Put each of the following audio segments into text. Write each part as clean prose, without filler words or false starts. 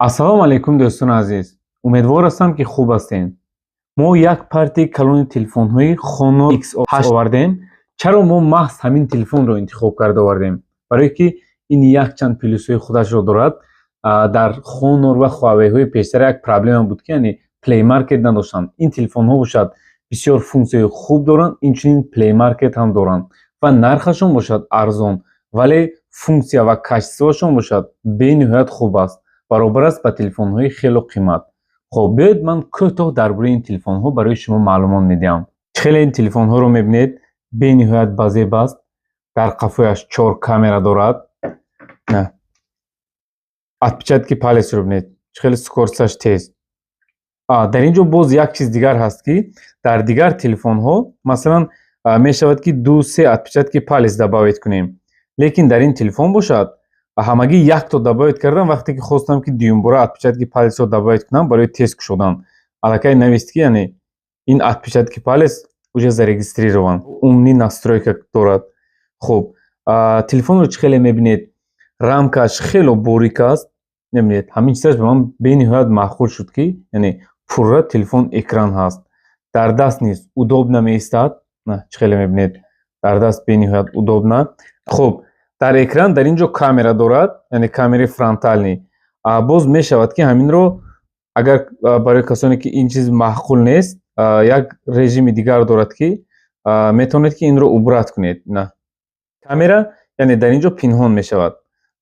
Ассалому алайкум, дӯстони азиз! Умедвор ҳастам, ки хуб ҳастед. Мо як партияи калони телефонҳои Honor X8 овардем. Чаро мо маҳз ҳамин телефонро интихоб карда овардем? Барое ки ин якчанд плюсҳои худашро дорад. Дар Honor ва Huawei-ҳои пештара як проблема буд, ки яъне Play Market надоштанд. Ин телефонҳо бошад, бисёр функсияҳои хуб доранд, инчунин Play Market ҳам доранд ва нархашон бошад арзон, вале функсия ва качествоашон бошад бениҳоят хуб аст, баробар аст ба телефонҳои хело қимат. Хоб, биёед, ман кӯтоҳ дар бораи ин телефонҳо барои шумо маълумот медиҳам. Хеле ин телефонҳоро мебинед, бениҳоят базеб аст. Дар қафояш чор камера дорад. Отпечатки палецро бинед, хеле скоросташ тез. Дар ин ҷо боз як чиз дигар ҳаст, ки дар дигар телефонҳо, масалан, мешавад, ки ду се отпечатки палец добавить кунем, лекин дар ин телефон бошад, ҳамагӣ якто добавить кардам. Вақте ки хостам, ки дуюмбора отпечатки палецро добавить кунам барои тез кушодан, аллакай навист, ки яъне ин отпечатки палец уже зарегистрирован. Умный настройка дорад. Хуб, телефонро чӣ хеле мебинед, рамкаш хело борик аст. Мебинед, ҳамин чизаш ба ман бениҳоят маъқул шуд, ки яъне пурра телефон экран ҳаст. Дар даст низ удобно меистад. Чӣ хеле мебинед, дар даст бениҳоят удобно. Хуб, дар экран дар ин ҷо камера дорад, яъне камераи фронтальный. Боз мешавад, ки ҳаминро агар барои касоне ки ин чиз маъқул нест, як режими дигар дорад, ки метавонед, ки инро убрать кунед. На камера, яъне дар ин ҷо пинҳон мешавад,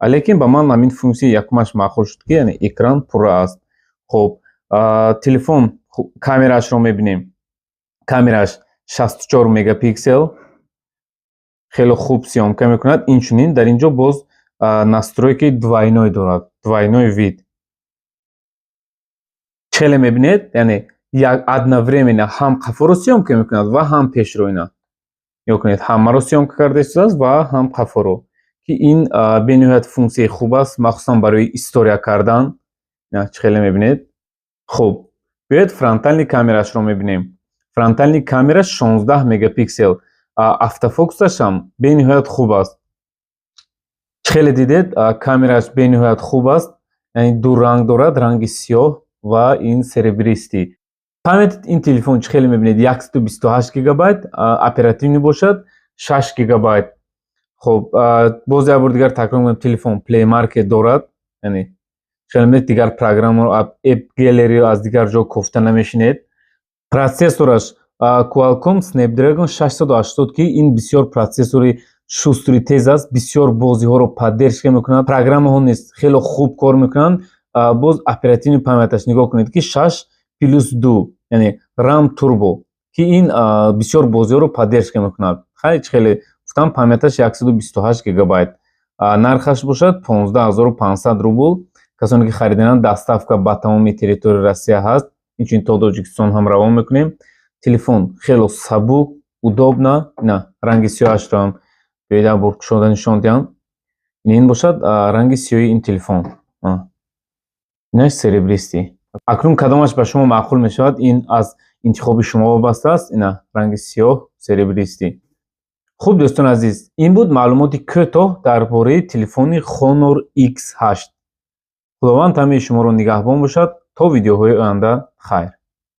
лекин ба ман ҳамин функсияи якумаш маъқул шуд, ки яъне экран пурра аст. Хуб, телефон камераашро мебинем. Камераш 64 мегапиксел, хеле хуб съёмка мекунад. Инчунин дар ин ҷо боз настройкаи двойной дорад, двойной вид. Хеле мебинед, яъне як одновременно ҳам қафоро съёмка мекунад ва ҳам пешро. Ина нигоҳ кунед, ҳамаро съёмка карда истодааст ва ҳам қафоро, ки ин бениҳоят функсияи хуб аст, махсусан барои история кардан. Чӣ хеле мебинед. Хуб, биёед, фронтальный камерашро мебинем. Фронтальный камера 16 мегапиксел, автофокусашам бениҳоят хуб аст. Чӣ хеле дидед, камераш бениҳоят хуб аст, яъне ду ранг дорад: ранги сиёҳ ва ин серебристый. Памяти ин телефон, чӣ хеле мебинед, 128 гигабайт, оперативный бошад 6 гигабайт. Хуб, боз як бор дигар такрор мекунам, телефон Play Market дорад, яъне хеле мебинед, дигар программаро, App Gallery аз дигар ҷо кофта намешинед. Процессораш Qualcomm Snapdragon 680, ки ин бисёр процессори шустрый, тез аст, бисёр бозиҳоро поддержка мекунад, программаҳо низ хеле хуб кор мекунанд. Боз оперативный памяташ нигоҳ кунед, ки 6 плюс 2, яъне RAM Turbo, ки ин бисёр бозиҳоро поддержка мекунад. Хай, чӣ хеле гуфтам, памяташ 128 гигабайт. Нархаш бошад 15 500 рубл. Касоне ки харидананд, доставка ба тамоми территорияи Россия ҳаст, инчунин то Тоҷикистон ҳам равон мекунем. Телефон хело сабук, удобно. На, ранги сиёҳашро ҳам биёед, як бор кушода нишон диҳам. Ин бошад ранги сиёҳи ин телефон, инаш серебристый. Акнун кадомаш ба шумо маъқул мешавад, ин аз интихоби шумо вобаста аст. Ина ранги сиёҳ, серебристый. Хуб, дӯстони азиз, ин буд маълумоти кӯтоҳ дар бораи телефони Honor X8. Худованд ҳамаи шуморо нигаҳбон бошад. То видеоҳои оянда, хайр.